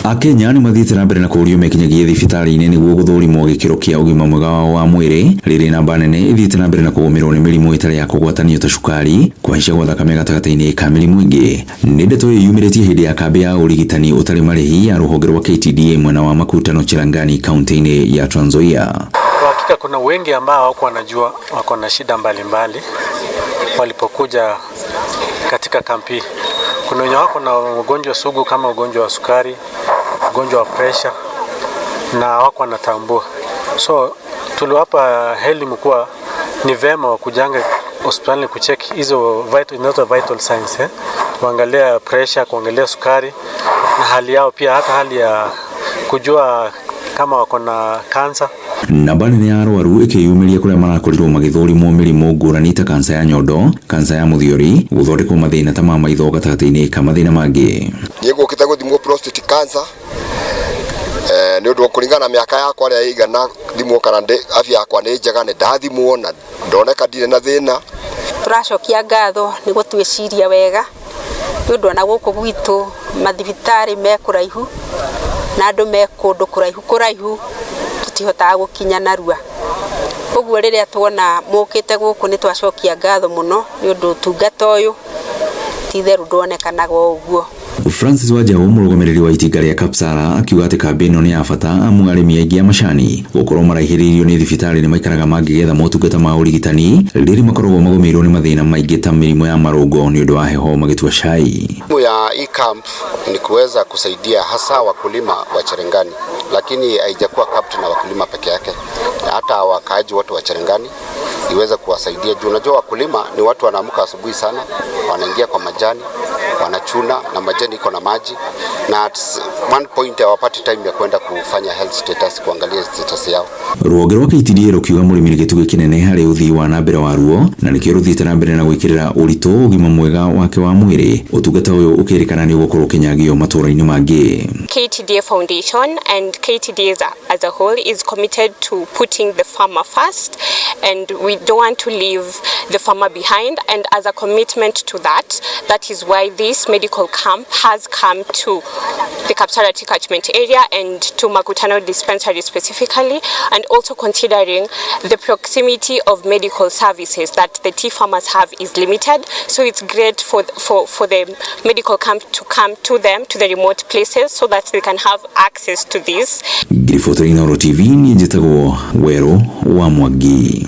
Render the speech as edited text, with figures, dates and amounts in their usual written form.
Akenya nĩ mathiĩte na mbere na kũũrio mekinyagie thibitarĩ-inĩ nĩguo gũthũrimwo gĩkĩro kĩa ũgima mwega wao wa mwĩrĩ, rĩrĩ namba nene ĩthiĩte na mbere na kũgũmĩrwo nĩ mĩrimũ ĩtarĩ ya kũgwatanio ta cukari, kũhaica gwa thakame gatagatĩ-inĩ ka mĩrimũ ĩngĩ. Nĩ ndeto ĩyo yumĩrĩtie hĩndĩ ya kambĩ ya ũrigitani ũtarĩ marĩhi ya rũhonge rwa KTDA mwena wa Makutano Cherangani kaunti-inĩ ya Trans Nzoia. Kwa hakika kuna wengi ambao hawakuwa wanajua wako na shida mbalimbali walipokuja katika kambi. Kuna wenye wako na ugonjwa sugu kama ugonjwa wa sukari, ugonjwa wa pressure na wako wanatambua. So tuliwapa elimu kuwa ni vema wakujanga hospitali kucheck hizo vital, inaitwa vital signs, eh? Kuangalia pressure, kuangalia sukari na hali yao pia, hata hali ya kujua kama wako na kansa. Namba nene ya arwaru ĩkĩyumĩria kũrĩa marakorirwo magĩthũrimwo mĩrimũ ngũrani ta kansa ya nyondo, kansa ya mũthiori, gũthondekwo mathĩna ta ma maitho gatagatĩ-inĩ ka mathĩna mangĩ. Niĩ ngũkĩte gũthimwo prostate cancer nĩ ũndũ kũringana na mĩaka yakwa ũrĩa ĩigana thimwo kana ndĩ afya yakwa nĩ njega, nĩ ndathimwo na ndoneka ndirĩ na thĩna. Tũracokia ngatho nĩ gũtwĩciria wega nĩ ũndũ ona gũkũ gwitũ mathibitarĩ me kũraihu na andũ me kũndũ kũraihu kũraihu, tũtihotaga gũkinya narua. Ũguo rĩrĩa tuona mũkĩte gũkũ, nĩ twacokia ngatho mũno nĩ ũndũ ũtungata ũyũ ti itherũ ndwonekanaga o ũguo. Francis Wanjaũ, mũrũgamĩrĩri wa itinga rĩa Kapsara, akiuga atĩ kambĩ ĩno nĩ ya bata amu arĩmi aingĩ a macani gũkorwo maraihĩrĩirio nĩ thibitarĩ nĩ maikaraga mangĩgetha motungata ma ũrigitani rĩrĩ makoragwo magũmĩirwo nĩ mathĩna maingĩ ta mĩrimũ ya marũngo nĩ ũndũ wa heho magĩtua cai. Ya hii camp ni kuweza kusaidia hasa wakulima wa Cherangani, lakini haijakuwa capped na wakulima peke yake, hata wakaaji wote wa Cherangani iweze kuwasaidia juu unajua wakulima ni watu wanaamka asubuhi sana, wanaingia kwa majani, wanachuna na majani iko na maji, na at one point hawapati time ya kwenda kufanya health status, kuangalia status yao. Rũhonge rwa KTDA rũkiuga mũrĩmi nĩ gĩtugĩ kĩnene harĩ ũthii wa na mbere waruo na nĩkĩo rũthiĩte na mbere na gwĩkĩrĩra ũritũ ũgima mwega wake wa mwĩrĩ. Ũtungata ũyũ ũkĩrĩkana nĩ ũgũkorwo ũkĩnyagio matũũra-inĩ mangĩ. KTDA Foundation and KTDA as a whole is committed to putting the farmer first, and we don't want to leave the farmer behind, and as a commitment to that, that is why this medical camp has come to the Kapsara Tea catchment area and to Makutano Dispensary specifically, and also considering the proximity of medical services that the tea farmers have is limited. So it's great for the medical camp to come to them, to the remote places, so that they can have access to this. Ngiribota Inooro TV, niĩ njĩtagwo Werũ wa Mwangi.